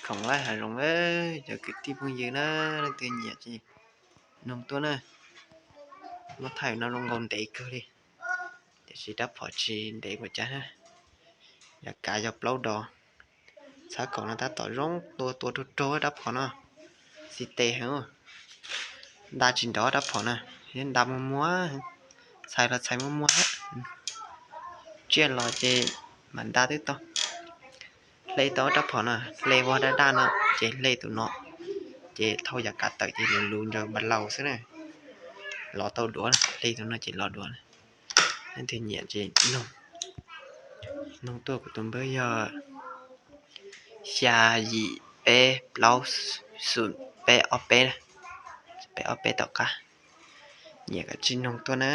Khoom laij hav zoov, cov kwv tij phooj ywg na, leej twg nyiam ces noog tuaj na. Muab thaij no zoo nkaus ntev kawg li, tiam sis rab phom tsis ntev ua cas na. Yam kav yog plaub dos. Txhab kaum no tab tom zoo tua, tua rog rog rab phom no. Xis tes heev, nta tsis nrov rab phom na, nta muag muag, txhais los txhais muag muag. Tsiaj los ces mam nta twb tau. Hle tau rab phom no, hle ua daj daj no ces hle tus no, ces thauj yam kav tawm ces luv luv ntsawv npa laus xwb na. Los tau duav, hle tus no ces los duav. Leej twg nyiam ces noog tuaj, kuv tus npawb yog xya yim peb plaub xum peb ob peb, peb ob peb tom qab. Nyiam kav tsij noog tuaj na,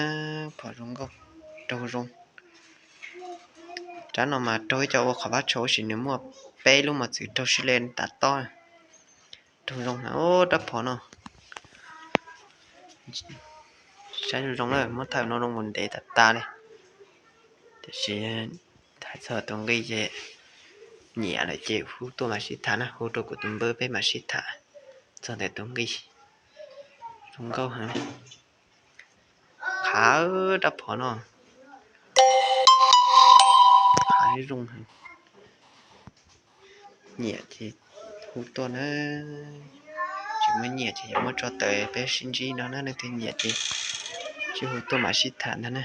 phom zoo nkauj, raug zoo. Rab no mas raug ib co ua qhov vab tsho ua si, nws muaj peb lub mos txwv raug sib le tas tob. Raug zoo na rab phom no. Saib zoo zoo na, muab thaij no zoo nkaus ntev tas tas li. Tiam sis hais txog tus nqi ces nyiam lawm ces hu tuaj mam sib tham na, hu rau kuv tus npawb peb mam sib tham txog ntawm tus nqi. Zoo nkauj heev. Qhav rab phom no, qhav zoo heev. Nyiam ces hu tuaj na. Tsis muaj nyiam ces yuav muab tso tawm peb sib ntsib no na, leej twg nyiam ces sib hu tuaj mam sib tham ntag na.